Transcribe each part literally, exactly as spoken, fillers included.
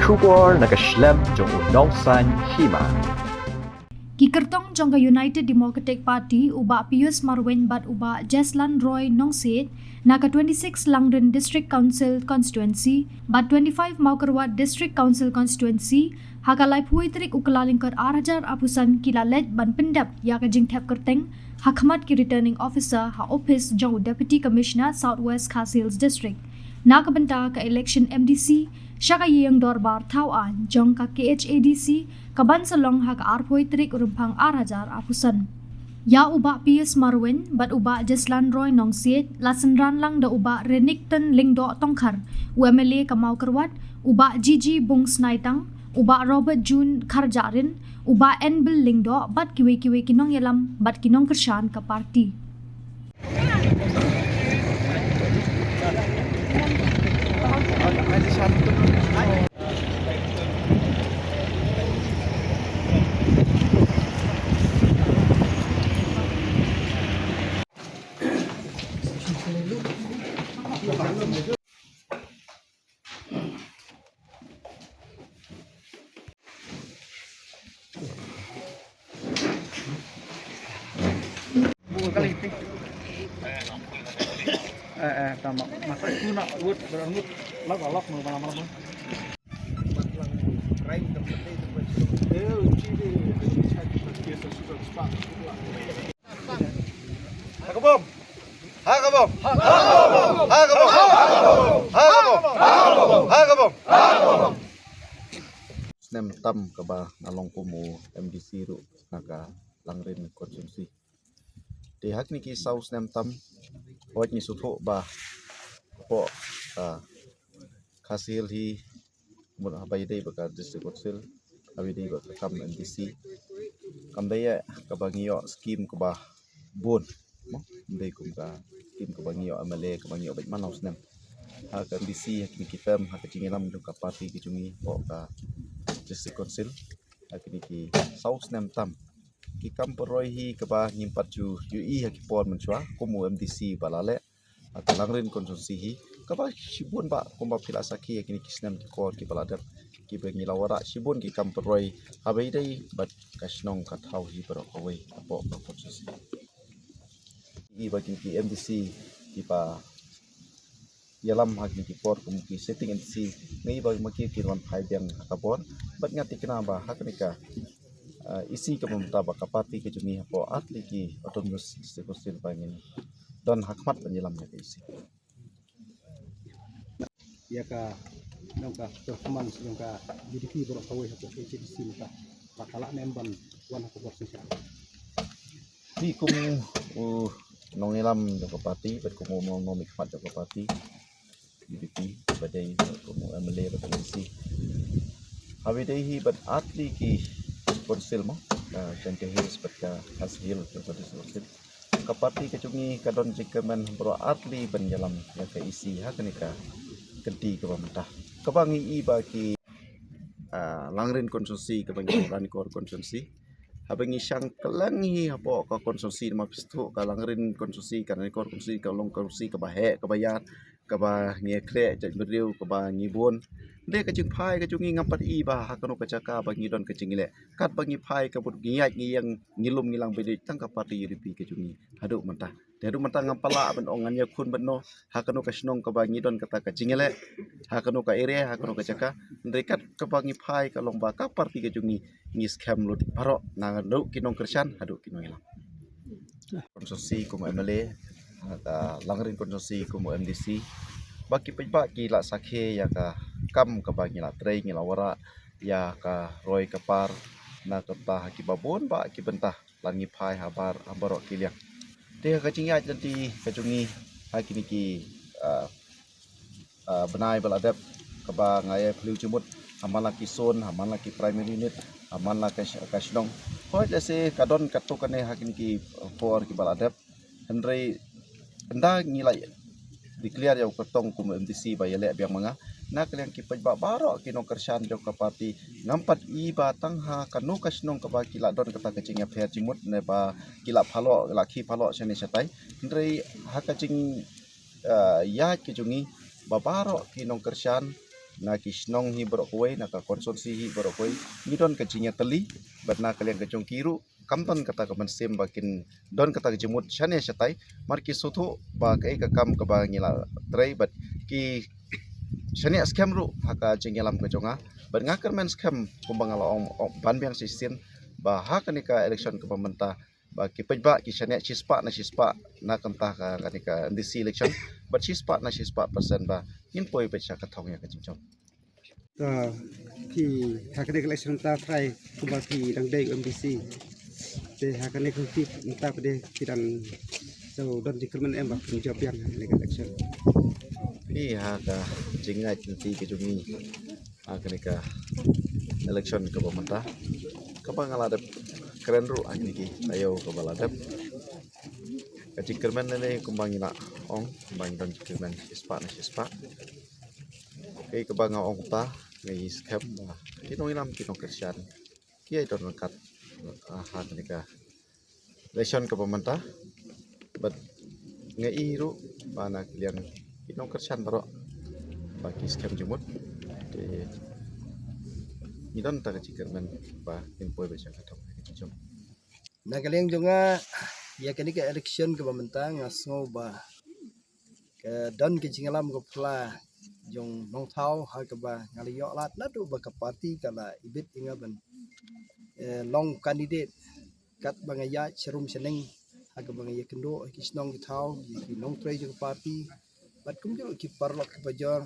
Khubor na ka shlem jong u nongsaiñ hima. Ki kyrtong jong ka United Democratic Party, u Bah Pius Marwein bad u Bah Jeslan Roy Nongsiej, na ka twenty-six Langrin District Council Constituency bad twenty-five Mawkyrwat District Council Constituency, ha ka laiphew tarik u Kyllalyngkot ar hajar arphew san ki la leit ban pyndep ïa ka jingthep kyrteng ha khmat ki Returning Officer ha ophis jong u Deputy Commissioner South West Khasi Hills District na ka bynta ka election M D C sha ka ïing dorbar thaw aiñ jong ka K H A D C, ka ban sa long ha ka arphew tarik u Rymphang ar hajar arphew san. Ïa u Bah Pius Marwein bad u Bah Jeslan Roy Nongsiej la synran lang da u Bah Renikton Lyngdoh Tongkhar, u M L A ka Mawkyrwat, u Bah G G Bungsnaitang, u Bah Robert June Kharjahrin, u Bah Enbil Lyngdoh bad kiwei kiwei ki nongïalam bad ki nongkyrshan ka party. Ha ka bom. Ha ka bom. Ha ka bom. Ha ka bom. Snem tam kaba nga long kum u M D C ruh na ka Langrin constituency. Te ha kine ki saw snem tam, hooid ngi sngewthuh ba hapoh ka Khasi Hills hi, mut haba ïadei bad ka District Council, haba ïadei bad ka kam M D C, kam dei ïa kaba ngi ïoh skim kaba bun, mo, kam dei kum ka skim kaba ngi ïoh M L A kaba ngi ïoh bad man u snem. Ha ka M D C, ha kine ki term, ha ka jingïalam jong ka party ka jong ngi hapoh ka District Council, ha kine ki saw snem tam, ki kam pynroi hi kaba ngim pat ju ïohi ha ki por mynshuwa kum u M D C ba la leh ha ka Langrin constituency hi, kaba shibun ba kumba phi la sakhi ha kine ki snem ki por kiba la dep, kiba ngi la wanrah shibun ki kam pynroi haba ïadei bad ka shnong ka thaw hi baroh kawei hapoh ka constituency. Ïa ba kine ki M D C kiba ïalam ha kine ki por kum ki sitting M D C, ngi ba ma ki ki wan phai biang ha ka bor, bad nga thikna ba ha kane ka, eh, E C kaba mynta ba ka party ka jong ngi hapoh artylli ki autonomous district council ba ngin don ha khmat ban ïalam ïa ka E C. Ïa ka, nong ka performance nong ka U D P baroh kawei hapoh K H A D C mynta, ba ka lah ne em ban wan ha ka bor shisha. Te kum u nongïalam jong ka party bad kum u nongmihkhmat jong ka party, U D P, ba dei kum u M L A bad M D C, haba ïadei hi bad artylli ki council, mo, ka Jaintia Hills bad ka Khasi Hills, ka Khasi Hills Council, ka party ka jong ngi ka don jingkyrmen baroh artylli ban ïalam ïa ka E C ha kane ka kynti kaba mynta. Kaba ngi i ba ki, ah, Langrin constituency, kaba ngi Ranikor constituency, haba ngi shang kylleng hi hapoh ka constituency, namar phi sngewthuh ka Langrin constituency, ka Ranikor constituency ka long constituency kaba heh kaba ïar, kaba ngi khreh jaitbynriew, kaba ngi bun. Hynrei ka jingphai ka jong ngi ngam pat i ba ha kano ka jaka ba ngi don ka jingïaleh. Katba ngi phai ka mut ngi ïaid ngi ïeng, ngi lum ngi lang beit tang ka party U D P ka jong ngi haduh mynta. Te haduh mynta ngam pat lah ban ong ngan ïakhun bad no ha kano ka shnong kaba ngi don kata ka jingïaleh, ha kano ka area, ha kano ka jaka. Hynrei kat kaba ngi phai ka long ba ka party ka jong ngi, ngi skhem lut baroh, naduh ki nongkyrshan haduh ki nongïalam. Constituency kum u M L A, ha ka Langrin constituency kum u M D C, ba ki paidbah ki la sakhi ïa ka kam kaba ngi la trei, ngi la wanrah ïa ka roi ka par na ka bynta ha kiba bun bah ki bynta, lada ngi phai ha bar, ha baroh ki liang. Te ha ka jingïaid lynti ka jong ngi ha kine ki, ah, ah, bnai ba la dep, kaba nga ïa phylliew jingmut ha man la ki zone, ha man la ki primary unit, ha man la ka sh-, ka shnong. Hooid, lehse ka don katto katne ha kine ki por kiba la dep. Hynrei ynda ngi la declare ïa u kyrtong kum u M D C ba ïaleh biang ma nga, na ka liang ki paidbah baroh ki nongkyrshan jong ka party, ngam pat i ba tang ha kano ka shnong kaba ki la don kata ka jingïapher jingmut ne ba ki la phalok, la khie phalok shane shatai. Hynrei ha ka jing, eh, ïaid ka jong ngi, ba baroh ki nongkyrshan na ki shnong hi baroh kawei, na ka constituency hi baroh kawei, ngi don ka jingïatylli, bad na ka liang ka jong ki ruh kam don kata ka mynsiem ba kin don kata ka jingmut shane shatai, mar ki sngewthuh ba kaei ka kam kaba ngi la trei, bad ki shaniah skhem ruh ha ka jingïalam ka jong nga. Bad nga kyrmen skhem kumba nga la ong, ong ban biang shisien ba ha kane ka election kaba mynta ba ki paidbah ki shaniah shispah na shispah na kanta ka, kane ka M D C election, bad shispah na shispah percent ba ngin poi beit sha ka thong ïa ka jingjop. Ta ki ha kane ka election ta trai kumba ki dang dei M D C. Te ha kane ka tip mynta pat de ki dang so don jingkyrmen em ba kin jop biang ha kane ka election. Phi ha ka jingngeit lynti ka jong ngi ha kane ka election kaba mynta, kaba nga la dep kren ruh ha kine ki taïew kaba la dep. Ka jingkyrmen ne kumba ngi la ong, kumba ngi don jingkyrmen shispah na shispah. Kaei kaba nga ong ta, nga i skhem ba ki nongïalam ki nongkyrshan ki ïai don ryngkat, ah, ha kane ka election kaba mynta. Bad nga i ruh ba na ka liang ki nongkyrshan baroh ba ki skhem jingmut. Te ngi don ta ka jingkyrmen ba ngin poi beit sha ka thong ka jingjop. Na ka liang jong nga, ïa kane ka election kaba mynta nga sngew ba ka don ka jingïalam ka pla jong Nongthaw ha kaba nga la ïoh lad naduh ba ka party ka la ibit ïa nga ban, eh, long candidate, katba nga ïaid sharum shaneng ha kaba nga ïakynduh ha ki shnong ki thaw, ïa ki nongtrei jong ka party, bad kumjuh ki paralok ki bajor.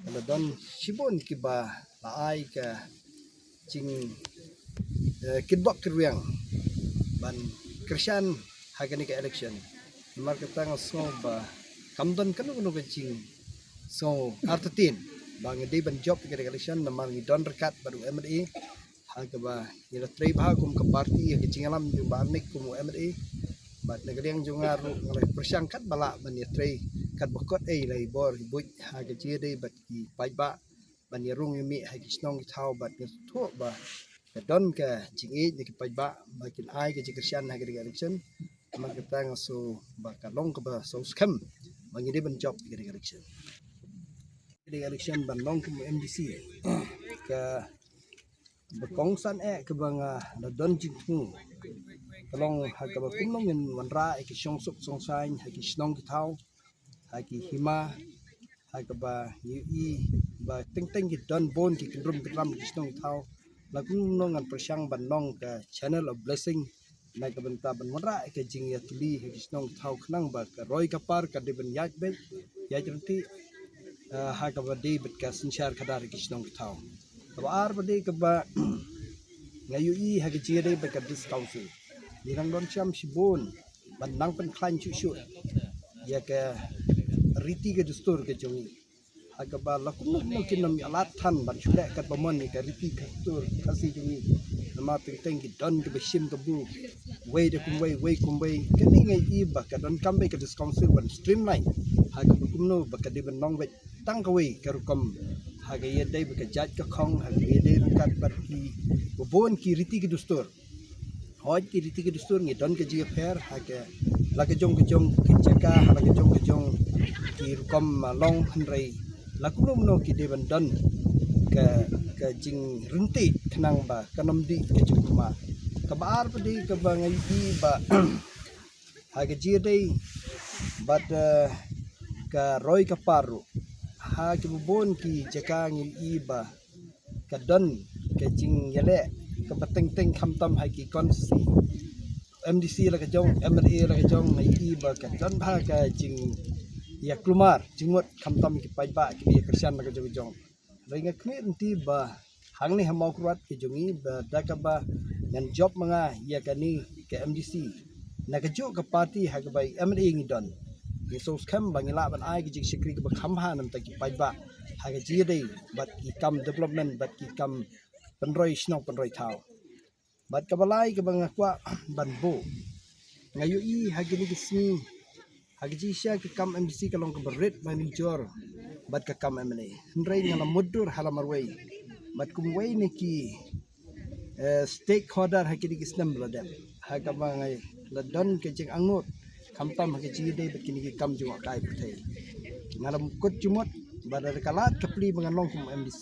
Ka la don shibun kiba la ai ka jing, eh, kitbok kitrwiang ban kyrshan ha kane ka election. Namar kata nga sngew ba kam don kano kano ka jingsngew artatien ba nga dei ban jop ha kane ka election, namar ngi don ryngkat bad u M L A ha kaba ngi la trei bha kum ka party ha ka jingïalam jong Bah Arnik kum u M L A. Bad na ka liang jong nga ruh nga la pyrshang katba lah ban ïatrei katba kot ei la i bor i buit ha ka jingïadei bad ki paidbah, ban ïarung ïamih ha ki shnong ki thaw, bad nga sngewthuh ba ka don ka jingïeit na ki paidbah ba kin ai ka jingkyrshan ha kane ka election. Namar kata nga sngew ba ka long kaba sngewskhem ba ngi dei ban jop ha kane ka election. Kane ka election ban long kum M D C, kaba kongsan eh kaba nga la don jingthmu ka long ha kaba kumno ngin wanrah ïa ki shongsuk shongsaiñ ha ki shnong ki thaw, ha ki hima, ha kaba ngi ïohi ba teng teng ki don bun ki kyndrum kyndram ki shnong ki thaw. La kumno ngan pyrshang ban long ka channel of blessing na ka bynta ban wanrah ka jingïatylli ha ki shnong ki thaw khnang ba ka roi ka par ka dei ban ïaid beit, ïaid ryntih, eh, ha kaba dei bad ka synshar khadar ha ki shnong ki thaw. Kaba ar ba dei kaba nga ïohi ha ka jingïadei bad ka District Council, ngi dang don shem shibun ban nang pynkhlaiñ shuh shuh ïa ka riti ka dustur ka jong ngi, ha kaba la kumno kumno kin ym ïalad than ban shu leh katba mon ïa ka riti ka dustur Khasi jong ngi. Namar teng teng ki don kiba shim kabu, wei da kumwei, wei kumwei. Kane nga i ba ka donkam beit ka District Council ban streamline ha kaba kumno ba ka dei ban long beit tang kawei ka rukom ha ka ïadei bad ka jait ka khong, ha ka ïadei ryngkat bad ki bun ki riti ki dustur. Hooid, ki riti ki dustur ngi don ka jingïapher ha ka la ka jong ka jong ki jaka, ha la ka jong ka jong ki rukom, ah, long, hynrei la kumno kumno ki dei ban don ka, ka jingryntih khnang ba kan ym dih ka jingkulmar. Kaba ar pat dei kaba nga ïohi ba ha ka jingïadei bad, eh, ka roi ka par ruh, ha kiba bun ki jaka ngi ïohi ba ka don ka jingïaleh kaba teng teng khamtam ha ki constituency, M D C la ka jong, M L A la ka jong, ngi ïohi ba ka don bha ka jingïakulmar jingmut khamtam ki paidbah kiba ïakyrshan la ka jong ka jong. Hynrei nga khmih lynti ba hangne ha Mawkyrwat ka jong ngi ba da kaba ngan jop ma nga ïa kane ka M D C na kajuh ka party ha kaba i M L A ngi don, ngi sngewskhem ba ngi lah ban ai ka jingshakri kaba kham bha na bynta ki paidbah ha ka jingïadei bad ki kam development bad ki kam pynroi shnong pynroi thaw. Bad kaba lai kaba nga kwah ban buh, nga ïohi ha kine ki sngi, ha ka jingshisha ka kam M D C ka long kaba rit ba nujor bad ka kam M L A. Hynrei nga la mutdur ha la marwei bad kumwei na ki, eh, stakeholder ha kine ki snem ba la dep, ha kaba nga la don ka jingangnud khamtam ha ka jingïadei bad kine ki kam jngohkai pyrthei. Nga la kut jingmut Bad da ka lad ka pli ba ngan long kum MDC,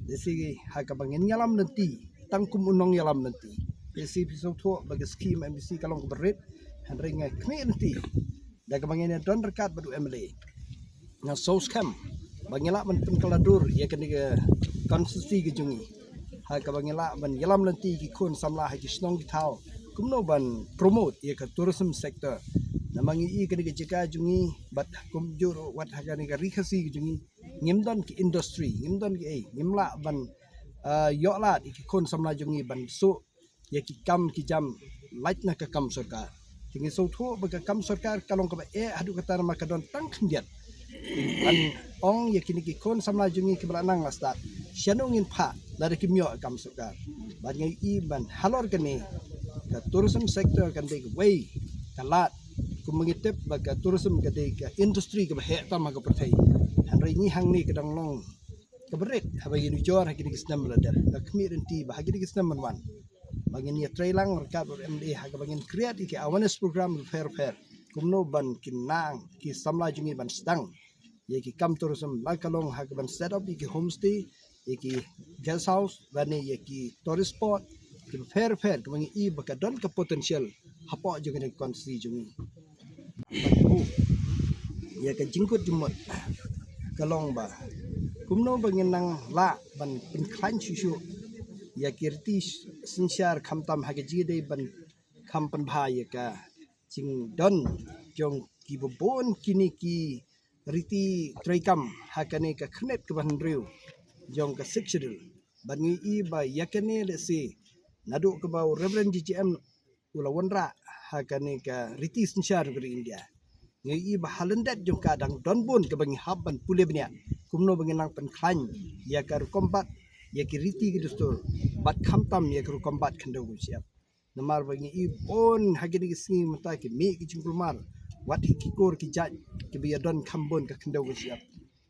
da shi ha kaba ngin ïalam lynti tang kum u nongïalam lynti. Da shi phi sngewthuh ba ka skim MDC ka long kaba rit, hynrei nga khmih lynti da kaba ngin ïa don ryngkat bad u MLA. Nga sngewskhem ba ngi lah ban pynkylla dur ïa kane ka constituency ka jong ngi, ha kaba ngi lah ban ïalam lynti ki khun samla ha ki shnong ki thaw kumno ban promote ïa ka tourism sector. Namar ngi i kane ka jaka jong ngi bad kumjuh wat ha kane ka ri Khasi ka jong ngi, ngim don ki industry, ngim don ki ei, ngim lah ban, ah, ïoh lad ïa ki khun samla jong ngi ban shu ïa ki kam ki jam lait na ka kam sorkar. Te ngi sngewthuh ba ka kam sorkar ka long kaba eh haduh katta namar ka don tang khyndiat. Ban ong ïa kine ki khun samla jong ngi kiba la nang la stad, shano ngin phah lada kim ïoh kam sorkar. Bad ngi i ban halor kane ka tourism sector kan dei kawei ka lad, kumba ngi tip ba ka tourism ka dei ka industry kaba heh tam ha ka pyrthei. Hynrei ngi hangne ka dang long kaba rit haba ïanujor ha kine ki snem ba la dep. Nga khmih lynti ba ha kine ki snem ban wan ba ngin ïatrei lang ryngkat bad u MLA ha kaba ngin create ïa ki awareness program bapher bapher kumno ban kin nang ki samla jong ngi ban sdang ïa ki kam tourism, la ka long ha kaban set up ïa ki homestay, ïa ki guest house lane ïa ki tourist spot kiba pher bapher kaba ngi i ba ka don ka potential hapoh jong kane ka constituency jong ngi. Bad ïa ka jingkut jingmut ka long ba kumno ba ngin nang lah ban pynkhlaiñ shuh shuh ïa ki riti synshar, khamtam ha ka jingïadei ban kham pynbha ïa ka jingdon jong kiba bun kine ki riti treikam ha kane ka khyrnit kaba hynriew jong ka Sixth Schedule. Bad ngi i ba ïa kane lehse naduh kaba u Reverend J J M u la wanrah ha kane ka riti synshar ka ri India, ngi i ba ha lyndet jong ka dang don bun kaba ngi hap ban pule bniah kumno ba ngin nang pynkhlaiñ ïa ka rukom bat, ïa ki riti ki dustur, bad khamtam ïa ka rukom bat khyndew kaba shyiap. Namar ba ngi i bun ha kine ki sngi mynta ki mih ki jingkulmar, wat hi ki kur ki jait kiba ïadon kham bun ka khyndew kaba shyiap.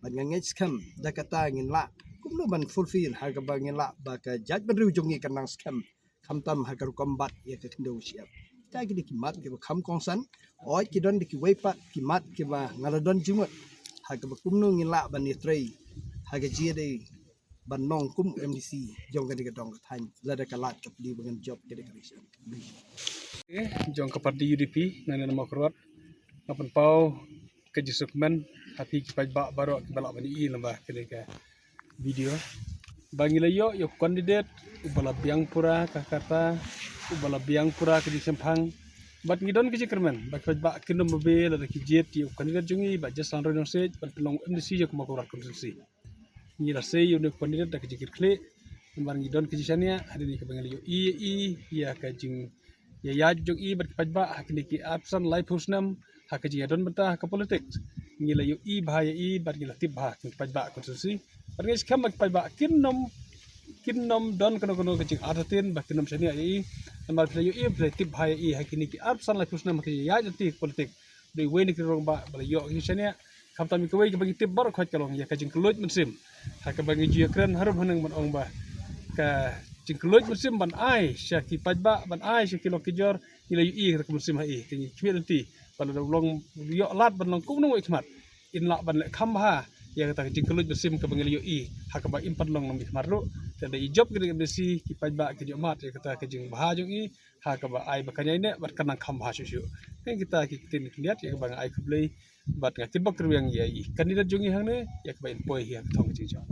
Bad nga ngeit skhem da kata ngin lah kumno ban fulfill ha kaba ngin lah ba ka jaitbynriew jong ngi kan nang skhem khamtam ha ka rukom bat ïa ka khyndew kaba shyiap. Kita ki dei ki mat kiba kham kongsan. Hooid ki don da kiwei pat ki mat kiba nga la don jingmut ha kaba kumno ngin lah ban ïatrei ha ka jingïadei ban long kum u MDC jong kane ka dong ka thaiñ lada ka lad ka pli ba ngan jop kane ka election. Jong ka party UDP nangne na Mawkyrwat, nga pynpaw ka jingsngewkmen ha phi ki paidbah baroh kiba lah ban ïohi lyngba kane ka video ba ngi la ïoh ïa u candidate uba la biang pura ka kata, uba la biang pura ka jingshemphang. Bad ngi don ka jingkyrmen ba ki paidbah kin ym babe lada ki jied ïa u candidate jong ngi Bah Jeslan Rynjongsiej ban pynlong MDC jong ka Mawkyrwat constituency. Ngi la sei ïa une u candidate da ka jingkitkhlieh, namar ngi don ka jingshaniah hadien kaba ngi la ïohi ïa i, ïa ka jingïaid jong i bad ki paidbah ha kine ki arphew san laiphew snem ha ka jingïadon bynta ha ka politics. Ngi la ïohi bha ïa i bad ngi la tip bha ki paidbah constituency. Bad ngi skhem ba ki paidbah kin ym, kin ym don kano kano ka jingartatien ba kin ym shaniah ïa i. Namar phi la ïohi, phi la tip bha ïa i ha kine ki arphew san laiphew snem ha ka jingïaid lynti ka politics. Dei iwei na ki rangbah ba la ïoh ka jingshaniah. Khamtam ïa kawei kaba ngi tip baroh khoit ka long ïa ka jingkylluid mynsiem ha kaba ngi ju ïakren harum haneng ban ong ba ka jingkylluid mynsiem ban ai sha ki paidbah, ban ai sha ki lok ki jor. Ngi la ïohi ïa ka mynsiem ha i, te ngi khmih lynti ba lada u long, ïoh lad ban long kum u nongmihkhmat, in lah ban leh kham bha ïa kata ka jingkylluid mynsiem kaba ngi la ïohi ha kaba im pat long nongmihkhmat ruh. Te da i jop ka dei ka MDC, ki paidbah kin ïohmad ïa kata ka jingbha jong i ha kaba ai ba kan ïaineh bad kan nang kham bha shuh shuh. Te kita ki ktien khyndiat ïa kaba nga ai khublei bad nga kitbok kyrwiang ïa i candidate jong ngi hangne ïa kaba in poi ïa ka thong ka jingjop.